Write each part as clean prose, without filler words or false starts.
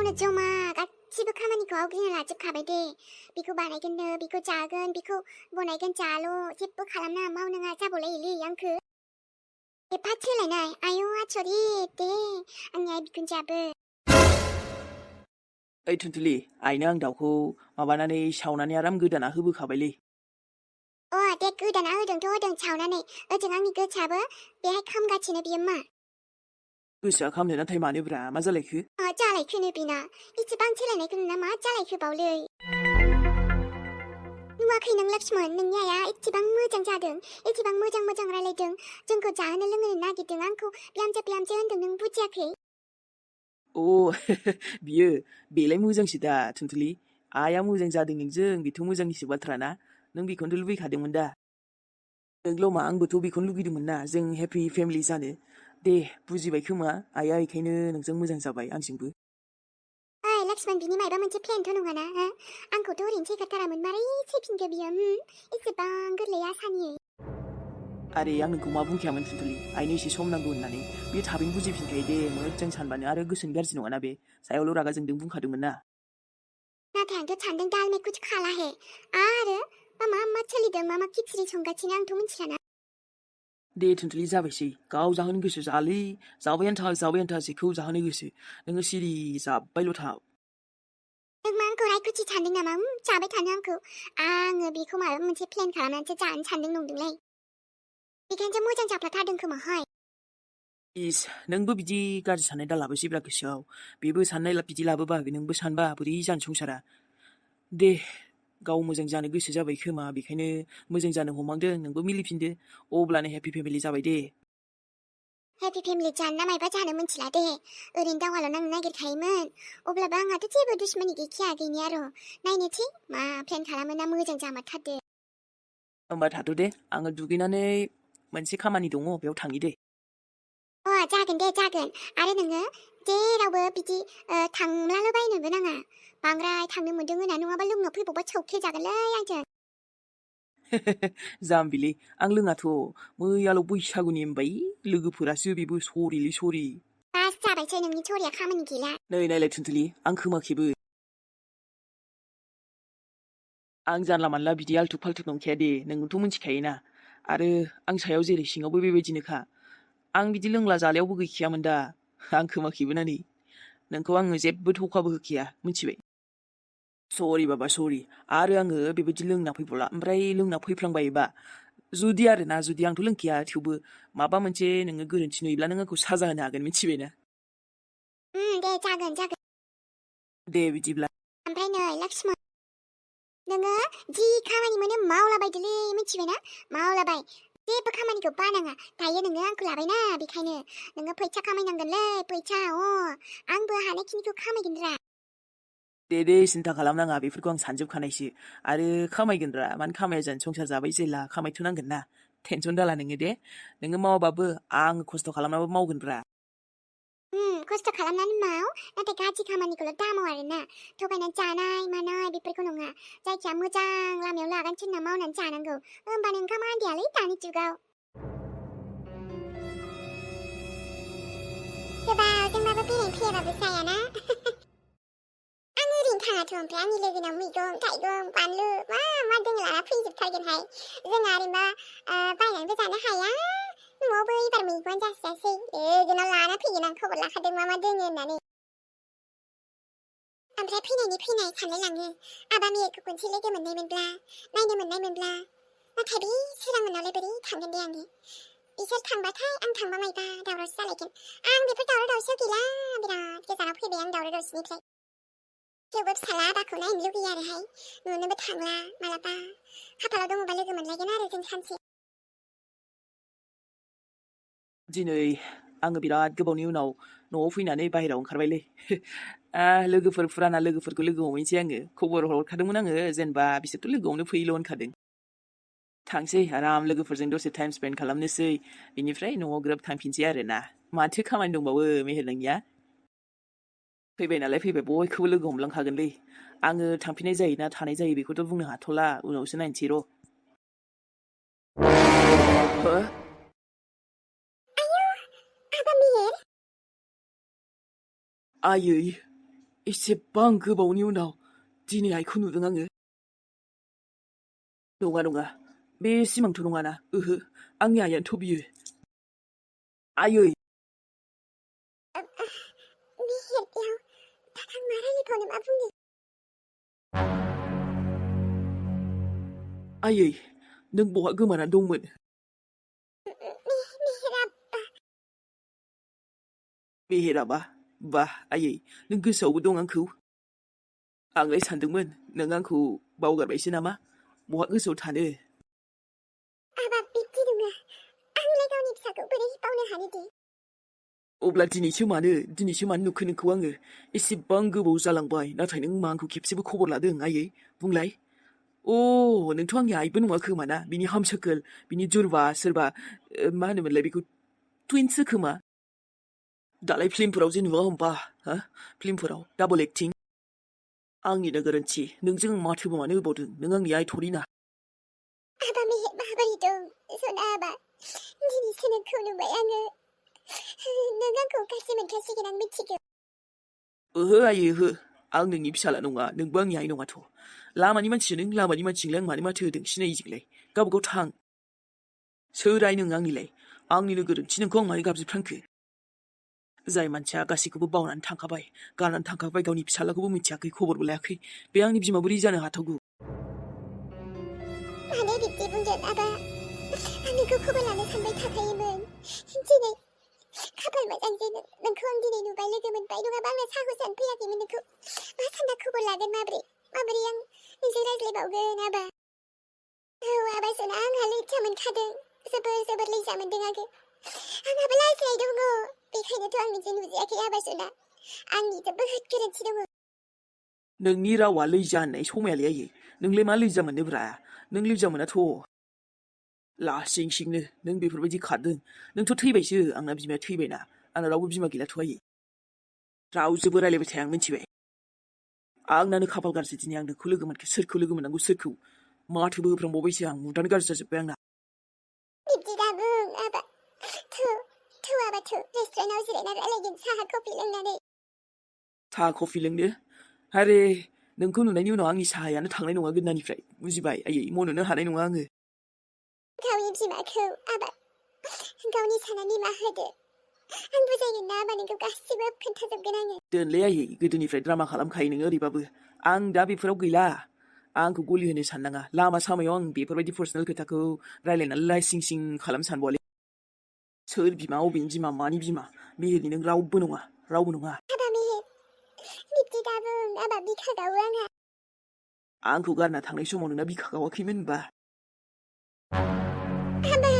आंनो जमा गासिबो खामानिखौ आवग्रिना लाजोबखाबाय दे बेखौ बानायगोननो बेखौ जागोन बेखौ बनायगोन जाल' जेबो खालामनाङा मावनाङा जाबावलायोलै आंखो एफा सोलायनाय आयौ आसरित दे आंनि आइ बिखुनजोआबो ओइ थुनथुलि आइनो आं दाउखौ माबानानै सावनानै आराम गोदाना होबोखाबायलै दे गोदाना होदोंथ' होदों सावनानै ओजों आंनि गोसोआबो बेहाय खामगासिनो बियो मा गोसोआ खामनो नाथाय मानोब्रा मा जालायखो जालायखोनो बेना इसेबां सोलायनायखौ नुना मा जालायखो बावलै नुवाखै नों लक्ष्मण नोंनि आइया एसेबां मोजां जादों एसेबां मोजां रायलायदों जोंखौ जाहोनो लोंहोनो नागिरदों आंखौ बिहामजो होनदों नों बुजियाखै अ बियो बेलाय मोजांसो दा थुनथुलि आइया मोजां जादों नोंजों बेथ' मोजांनिसो बाथ्राना नों बेखौनोथ' लुबैखादोंमोन दा नोंल' मा आंबोथ' बेखौनो लुगैदोंमोन ना जों हेपि फेमिलि जानो दे बुजिबाय खोमा आइया बेखायनो नोंजों मोजां जाबाय आंजोंबो ओइ लक्ष्मण बिनि माबा मोनसे प्लेनथ' नङाना आंखौथ' ओरैनो थैखाथारामोन मारै थैफिनखो बियो एसेबां गोरलै आसानियै आरे आं नोंखौ मा बुंखायामोन थुनथुलि आइनो एसे सम नांगौ होननानै बियो थाबैनो बुजिफिनखायो दे मोजां सानबानो आरो गोसोनि गाज्रि नङाना बे सायावल' रागा जोंदों बुंखादोंमोन ना नाथाय आंथ' सानदों दाल में कुछ खाला है आरो मा सोलिदों मा खिचड़ी संगासिनो आंथ' मिथिलाना दे थुनथुलि जाबायसै गाव जाहोनो गोसो जालै जाबाय आन्था जेखौ जाहोनो गोसो नोङो सिरि जाबायल' था नों मा आंखौ रायखुथि सानदों नामा जाबाय थानो आङो बेखौ माबा मोनसे प्लेन खालामनानैसो जानो सानदों नंदोंलै बेखायनोसो मोजां जाफ्लाथारदों खोमाहाय इस नोंबो बिदि गाज्रि साननाय दा लाबोसैब्रा गोसोआव बेबो साननाय बिदि लाबोबा नोंबो सानबा बोरै जानो संसारा दे गाव मोजां जानो गोसो जाबाय खोमा बेखायनो मोजां जानो हमहांदों नोंबो मिलिफिनदो अब्लानो हेपि फेमिलि जाबाय दे हेपि फेमिलि जानो ना मायबा जानो मिथिला दे ओरैनो दावहाल' नांनो नागिरखायोमोन अब्लाबो आंहाथ' जेबो दुश्मनी गैखाया गैनाया र' नायनोसै मा प्लेन खालामो ना मोजां जामारथारदो होमबा थाथ' दे आङो दुगैनानै मोनसे खामानि दङ बेयाव थाङि दे जागोन दे जागोन आरो नोङो जेरावबो बिदि थांलाल' बायनोबो नाङा बांद्राय थांनो मोनदों होना नङाबा लोंना फैबावबा सौखे जागोनलै आंजों जाम्बिलै आं लोङाथ' मैयाल' बैसागुनि होनबाय लोगोफोरासो बेबो सरिलै सरि बास जाबायसै नोंनि सरिया खामानि गैला नै नायलाय थुनथुलि आं खोमाखेबो आं जानला मानला बिदि आल्थु फाल्थु नंखाया दे नोंथ' मिथिखायोना आरो आं सायाव जेरै सिङावबो बेबायदिनोखा आं बिदि लोंला जालायावबो गैखायामोन दा आं खोमाखेबो ना नै नोंखौ आङो जेबो धोखाबो होखाया मिथिबाय सरि बाबा सरि आरो आङो बेबायदि लोंना फैबावला ओमफ्राय लोंना फैफ्लांबायोबा जुदि आंथ' लोंखाया थेवबो माबा मोनसे नोङो गोरोन्थि नुयोब्ला नों आंखौ साजा होनो हागोन मिथिबायना दे जागोन दे बिदिब्ला ओमफ्राय नै लक्ष्मण नोङो जि खामानि मोनो मावलाबायदोलै मिथिबायना मावलाबाय जेबो खामानिखौ बानाङा दायो नोङो आंखौ लाबायना बेखायनो नोङो फैसा खामायनांगोनलै फैसा आंबो हानायखिनिखौ खामायगोनरा दे सिन्था खालामनाङा बेफोरखौ आं सानजोबखानायसो आरो खामायगोनरा मानो खामाया जानो संसार जाबाय जेला खामायथ'नांगोन ना टेनसन दाला नोङो दे नोङो मावाबाबो आं खस्थ' खालामनाबो मावगोनब्रा खस्थ' खालामनानै माव नाथाय गाज्रि खामानिखौल' दामाव आरोना थगायनानै जानाय मानाय बेफोरखौ नङा जायखिया मोजां लामायाव लागानो थिनना मावनानै जानांगौ होमबानो ओंखाम आन्दायालै दानि जुगाव गोबावजोंबाबो बेरायनो फैयाबाबो जायाना आं ओरैनो थाङाथ' ओमफ्राय आंनि लोगोनाव मैगं थाइगं बानलु मा दङ लाना फैजोबथारगोनहाय जोंहा ओरैनोबा बायनानैबो जानो हाया न'आवबो एबार मैगंआनो जास्लायसै लोगोनाव लाना फैगोन आं खबर लाखादों मा दङ होननानै ओमफ्राय फैनाय सानलायलाङो आबा मेयेखौ खनसे लोगो मोननायमोनब्ला नायनो मोननायमोनब्ला नाथाय बे सोरांमोनावलाय बोरै थांगोन दे आङो बिसोर थांबाथाय आं थांबा मायबा दावरावसो जालायगोन आं बेफोर दावराव दावसियाव गैला बिराद गोजानाव फैबाय आं दावराव दावसिनिफ्राय थेवबो फिसाला आबाखौ नायनो लुगैयो आरोहाय नुनोबो थांला मालाबा खाफालाव दङबा लोगो मोनलायगोन आरो जों सानसे दिनै आङो बिराद गोबावनि उनाव न'आव फैनानै बाहेरायाव ओंखारबायलै लोगोफोर फुराना लोगोफोरखौ लोगो हमहैनोसै आङो खबर हरखादोंमोन आङो जेनेबा बिसोरथ' लोगोआवनो फैल' होनखादों थांसै आराम लोगोफोरजों दसे टाइम स्पेन्ड खालामनोसै बेनिफ्राय न'आव ग्रोब थांफिनसै आरोना माथो खामानि दंबावो मेहेर नोंनिया फैबाय नालाय फैबाय बयखौबो लोगो हमलांखागोनलै आङो थांफिननाय जायो ना थानाय जायो बेखौथ' बुंनो हाथ'ला उनावसो नायनोसै र' आयै एसेबां गोबावनि उनाव दिनै आइखौ नुदों आङो। नङा बे सिमांथ' नङाना ओहो आंनि आइयानोथ' बियो। आयै मेहेरनायाव दाथां मा रायलायबावनो मा बुंनो आयै नों बहा गोमानानै दंमोन? मेहेराबा मेहेराबा बा आयै नों गोसोआवबो दं आंखौ। आंलाय सानदोंमोन नों आंखौ बावगारबायसो नामा बहा गोसोआव थानो। आबा बिब्दि नङा आंलाय गावनि फिसाखौ बोरै बावनो हानोदि। अब्ला दिनैसो मानो नुखो नोंखौ आङो एसेबां गोबाव जालांबाय नाथाय नों मा आंखौ खेबसेबो खबर लादों आयै बुंलाय। नोंथ' आंनि आइबो नङा खोमा ना बिनि हामसोखोल बिनि जुरबा सोरबा मा होनोमोनलाय बेखौ टुइन्ससो खोमा। दालाय फिल्मफोराव जे नुवा होमबा हा फिल्मफोराव डाबल एक्टिं। आंनिनो गोरोन्थि नोंजों माथोबो मानो होबावदों नों आंनि आइ थरिना। आबा मेहेर माबोरै दं सना आबा दिनैसो नोंखौ नुबाय आङो। नों आंखौ गाज्रि मोनखासिगोन आं मिथिगौ। ओहो आयै ओहो आं नोंनि फिसाला नङा नोंबो आंनि आइ नङाथ'। लामानि मानसिजों नों लामानि मानसिजोंलाय आं मानो माथो होदों सिनायिजोंलाय गावबागाव थां। सोर आइ नों आंनिलाय आंनिनो गोरोन्थि नोंखौ आं मानो गाबज्रिफ्रांखो। जाय मानसिया गासैखौबो बावनानै थांखाबाय गारनानै थांखाबाय गावनि फिसालाखौबो मिथियाखै खबरबो लायाखै बे आंनि बिमा बोरै जानो हाथावगौ। मानो बिब्दि बुंदों आबा आं नोंखौ खबर लानो सानबाय थाखायोमोन। दिनै खाफाल मोजां जे नोंखौ आं दिनै नुबाय लोगो मोनबाय नङाबा आंना साहसानो फैयाखैमोन नोंखौ मा सानना खबर लागोन माबोरै आं नोंजों रायज्लायबावगोन आबा। आबा सना आंहा लैजा मोनखादों जोबोर लैजा मोनदों आंहाबो लाजिनाय दङ बेखायनोथ' आं नोंजों नुजायाखै आबा सना आंनि जोबोद गोरोन्थि दङ। नोंनि रावा लैजा होननाय समायालै आयै नोंलाय मा लैजा मोननोब्रा नों लैजा मोनाथ'। लासिं सिंनो नों बेफोरबायदि खारदों नोंथ' थैबायसो आंना बिमाया थैबायना आंना रावबो बिमा गैलाथ' आयै। रावजोंबो रायलायबाय थाया आं मिथिबाय। आंनानो खाफाल गाज्रि दिनै आं नोंखौ लोगो मोनखो सोरखौ लोगो मोननांगौ सोरखौ माथोबो होफ्रांबावबायसो आं मुदानो गाज्रि जाजोब्बाय आंना। बिब्दि दा बुं आबा थौ आबा थौ रेस्टुरेन्टाव जिरायना रायलायगोन साहा कफि लोंनानै। साहा कफि लोंनो आरे नोंखौ नुनायनि उनाव आंनि साहायानो थांनाय नङा गोदनानिफ्राय बुजिबाय आयै मन'नो हानाय नङा आङो। गावनि बिमाखौ आबा गावनि साना निमाहा होदो आं बुजायगोन ना आबा नोंखौ गासिबो खोन्थाजोबगोन आङो। दोनलै आयै गोदोनिफ्राय द्रामा खालामखायो नोङो ओरैबाबो आं दा बेफोराव गैला। आंखौ गलि होनो साननाङा लामा सामायाव आं बेफोरबायदि पार्सनेल खोथाखौ रायलायनानै लाइसिं सिं खालामनो सानबावालै। सोर बिमा अबेनि बिमा मानि बिमा मेहेरनि नों रावबो नङा। आबा मेहेर बिब्दि दा बुं आबा बिखा गावो आंहा। आंखौ गारना थांनाय समाव नोंना बिखा गावाखैमोन होनबा। आबा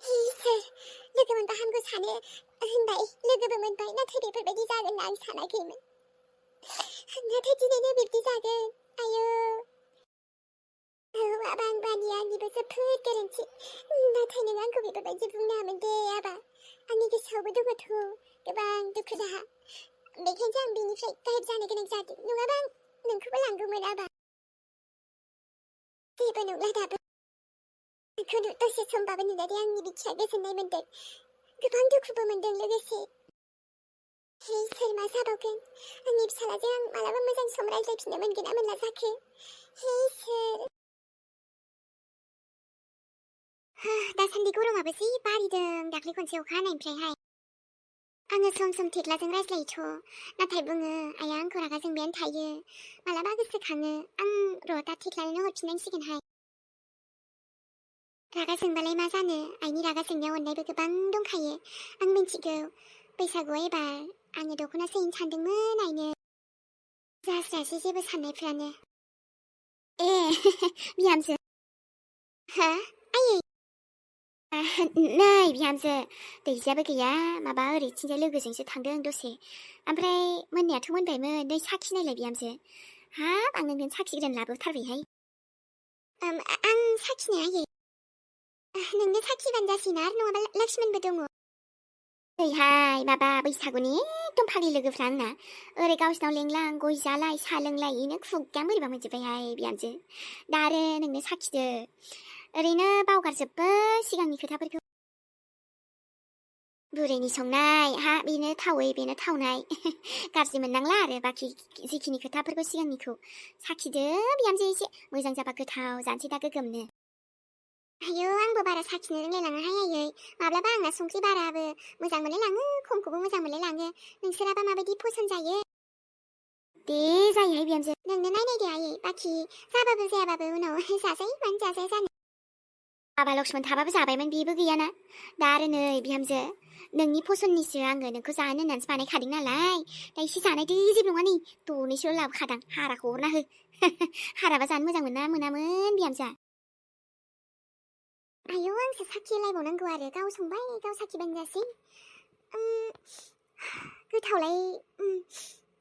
इसोर लोगो मोनबा हामगौ सानो होनबाय लोगोबो मोनबाय नाथाय बेफोरबायदि जागोन ना आं सानाखैमोन। नाथाय दिनैनो बिब्दि जागोन आयौ। आबा आं बानिया आंनिबो जोबोद गोरोन्थि नाथाय नों आंखौ बेफोरबायदि बुंनो हामोन दे आबा आंनि गोसोआवबो दङथ' गोबां दुखु दाहा बेखायनोसो आं बेनिफ्राय गायब जानो गोनां जादों नङाबा आं नोंखौबो लांगौमोन आबा। जेबो नंला दाबो नोंखौ दसे समबाबो नुनानै आंनि बिखाया गोजोननाय मोनदों गोबां दुखुबो मोनदों लोगोसे। हे सोर मा जाबावगोन आंनि फिसालाजों आं मालाबा मोजां सम रायज्लायफिननो मोनगोन ना मोनला जाखो हे सोर। दासान्दि गरमाबो जि बारिदों दाख्लै खनसे अखा हानायनिफ्रायहाय। आङो सम सम थेख्लाजों रायज्लायोथ' नाथाय बुङो आइया आंखौ रागा जोंबायानो थायो मालाबा गोसोखाङो आं र' दा थेख्लानो हरफिननांसिगोनहाय। रागा जोंबालाय मा जानो आइनि रागा जोंनायाव अननायबो गोबां दंखायो आं मिथिगौ। बैसागुआव एबार आङो दख'नासो हैनो सानदोंमोन आइनो जास्रायासै जेबो साननायफ्रानो। ए बिहामजो हा आयै नै बिहामजो दैजियाबो गैया माबा ओरैथिंजाय लोगोजोंसो थांदों दसे ओमफ्राय मोननायाथ' मोनबायमोन नै साखि नायलाय बिहामजो हाब आं नोंनो साखिग्रोन लाबोथारबायहाय। आं साखिनो आयै नोंनो साखिबानो जासिगोन आरो नङाबा लाक्ष्मणबो दङ। ओरैहाय माबा बैसागुनि एकदम फाग्लि लोगोफ्रा आंना ओरै गावसिनाव लेंलां गय जालाय साहा लोंलाय इनो खुगायानो बोरैबा मोनजोब्बायहाय बिहामजो दा आरो नोंनो साखिदो ओरैनो बावगारजोब्बो सिगांनि खोथाफोरखौ। बुरैनि संनाय हा बेनो थावै बेनो थावनाय गाज्रि मोननांला आरो बाखि जिखिनि खोथाफोरखौ सिगांनिखौ साखिदो बिहामजो एसे मोजां जाबा गोथाव जानोसै दा गोगोमनो आयौ आंबो बारा साखिनो रोंलायलाङाहाय आयै माब्लाबा आंना संख्रि बाराबो मोजां मोनलायलाङो खमखौबो मोजां मोनलायलाङो नोंसोराबा माबायदि पसन्द जायो दे जायोहाय बिहामजो नोंनो नायनायदो आयै बाखि जाबाबो जायाबाबो उनाव जाजायो मानो जाजाया जानो बाबा लक्ष्मण थाबाबो जाबायमोन बेबो गैयाना दा आरो नै बिहामजो नोंनि पसन्दनिसो आङो नोंखौ जानो होननानैसो बानायखादों नालाय दा एसे जानायदो जेबो नङा नै दनैसोल' लाबोखादां हाराखौ हरना हो हाराबा जानो मोजां मोना मोनामोन बिहामजोआ आयौ आंसो साखिलायबावनांगौ आरो गाव संबाय गाव साखिबानो जासै गोथावलाय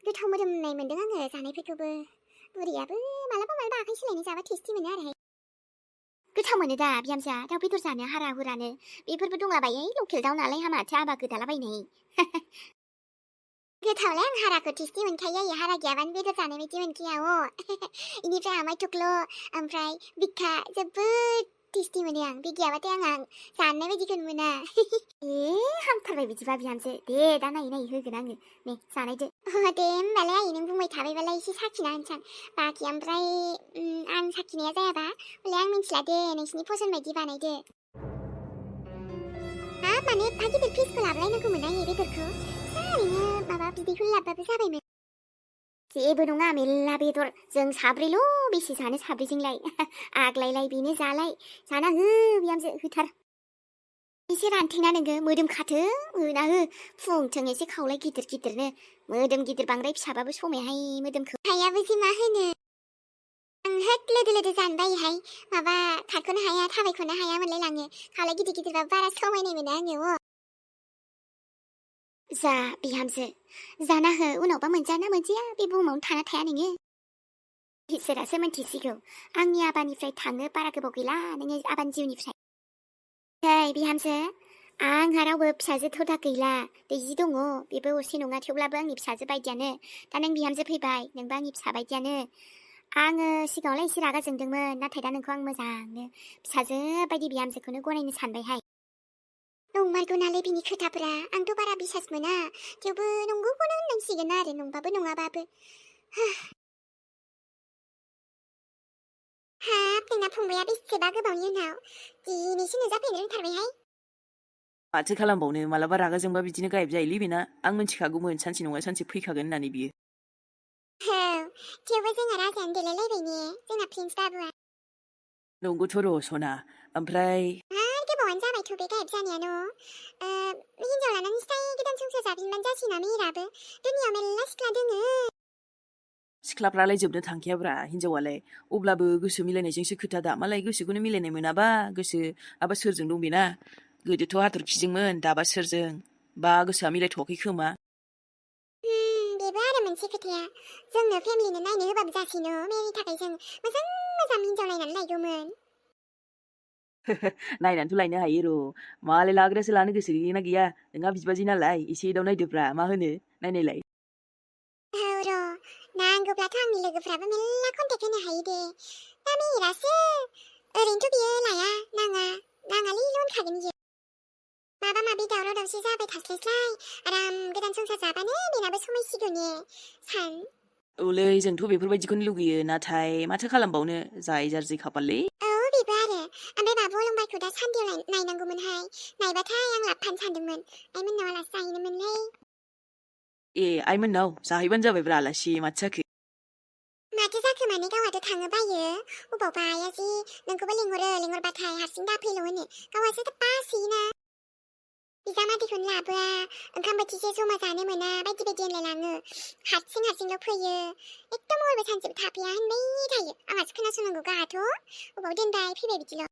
गोथाव मोदोमनाय मोन्दों आङो जानायफोरखौबो बुरियाबो मालाबा मालाबा आखाइ सोलायनाय जाबा टेस्टि मोनो आरोहाय गोथाव मोनो दा बिहामजोआ दाउ बेदर जानो हारा हुरानो बेफोरबो दंलाबायो लकेल दाउ नालाय हामाथो आबा गोदालाबायनाय गोथावलाय आं हाराखौ टेस्टि मोनखायो आयै हारा गैयाबानो बेदर जानाय बायदि मोनखाया इनिफ्राय आमाय थख्ल' ओमफ्राय बिखा जोबोद टेस्टि मोनो आं बे गैयाबाथाय आं जानाय बायदिखौनो मोना हामथारबाय बिदिबा बिहामजो दे दा नायै नायै होगोन आङो नै जानायदो दे होमबालाय आयै नों बुंबाय थाबायबालाय एसे साखिना होनसां बाखि ओमफ्राय आं साखिनाया जायाबा हले आं मिन्थिला दे नोंसिनि पसन्द बायदि बानायदो हाब माने एफा गिदिर पिसखौ लाबोलायनांगौमोन आयै बेदरखौ ओरैनो माबा बिदैखौ लाबोबाबो जाबायमोन जेबो नङा मेल्ला बेदर जों साब्रैल' बेसे जानो साब्रैजोंलाय आग्लायलाय बेनो जालाय जाना हो बिहामजो होथार एसे रानथेना नोङो मोदोम खाथों होना हो फुंथों एसे खावलाय गिदिर गिदिरनो मोदोम गिदिर बांद्राय फिसाबाबो समायहाय मोदोमखौ हायाबो जे मा होनो आं हेक लोदो लोदो जानो बायोहाय माबा खारख'नो हाया थाबायख'नो हाया मोनलायलाङो खावलाय गिदिर गिदिरबाबो बारा समायनाय मोना आङो जा बिहामजो जाना हो उनावबा मोनजाना मोनजाया बे बुहुमावनो थाना थाया नोङो इसोरासो मिन्थिसिगौ आंनि आबानिफ्राय थांनो बारा गोबाव गैला नोङो आबानि जिउनिफ्राय बिहामजो आंहा रावबो फिसाजोथ' दा गैला दैजि दङ बेबो असे नङा थेवब्लाबो आंनि फिसाजो बायदियानो दा नों बिहामजो फैबाय नोंबो आंनि फिसा बायदियानो आङो सिगाङावलाय एसे रागा जोंदोंमोन नाथाय दा नोंखौ आं मोजांनो फिसाजो बायदि बिहामजोखौनो गनायनो सानबायहाय नंमारगौ नालाय बिनि खोथाफोरा आंथ' बारा बिसास मोना थेवबो नंगौखौनो होननांसिगोन आरो नंबाबो नङाबाबो हाब नोंना फंबाया बेसेबा गोबावनि उनाव दिनैसो नुजाफैनो रोंथारबायहाय माथो खालामबावनो मालाबा रागा जोंबा बिदिनो गायब जायोलै बेना आं मिन्थिखागौमोन सानसे नङा सानसे फैखागोन होननानै बियो थेवबो जोंहा राजायानो देलायलायबाय ने जोंना प्रिन्स बाबुआ नंगौथ' र' सना ओमफ्राय गोबावानो जाबायथ' बे गायब जानायानो हिनजाव लानानै स्टाइ गोदान संसार जाफिनबानो जासिगोन मेहेराबो दुनियाव मेल्ला सिख्ला दोङो सिख्लाफ्रालाय जोबनो थांखायाब्रा हिनजावालाय अब्लाबो गोसो मिलायनायजोंसो खोथा दा मालाय गोसोखौनो मिलायनाय मोनाबा गोसोआबा सोरजों दं बेना गोदोथ' हाथरखिजोंमोन दाबा सोरजों बा गोसोआ मिलायथ'वाखै खोमा बेबो आरो मोनसे खोथाया जोंनो फेमिलिनो नायनो होबाबो जासिनो मेनि थाखाय जों मोजां मोजां हिनजाव नायनानै लायगौमोन नायनानैथ' लायनो हायो र' मालाय लाग्रायासो लानो गोसो गैयोना गैया नोंहा बिबाजै नालाय एसे एदाव नायदोब्रा मा होनो नायनायलाय र' नांगौब्लाथ' आंनि लोगोफ्राबो मेल्ला कन्टेक्ट होनो हायो दे दा मेहेरासो ओरैनोथ' बियो लाया नाङालै होनखागोन बियो माबा माबि दावराव दावसि जाबाय थास्लायस्लाय आराम गोदान संसार जाबानो बेनाबो समायसिगौ ने सान औलै जोंथ' बेफोरबायदिखौनो लुगैयो नाथाय माथो खालामबावनो जाय जारजि खाफाललै बेबो आरो ओमफ्राय बाबु अलंबारखौ दा सान्देयाव नायनांगौमोनहाय नायबाथाय आं लाबोफानो सानदोंमोन आइमोननाव आलासि जाहैनोमोनलै ए आइमोननाव जाहैबानो जाबायब्रा आलासि माथो जाखो माने गावहाथ' थाङो बायो अबावबा आइया जि नोंखौबो लिंहरबाथाय हारसिं दाफैल' होनो गावहासो बासोयोना बिजामादैखौनो लाबोआ ओंखाम बोथिसे जमा जानो मोना बायदि बायदि होनलायलाङो हारसिंल' फैयो एकदम हरबो सानसेबो थाफैया होनबाय थायो आंहासो खोनासंनांगौ गाहाथ' अबाव दोनबाय फैबाय बिदिल'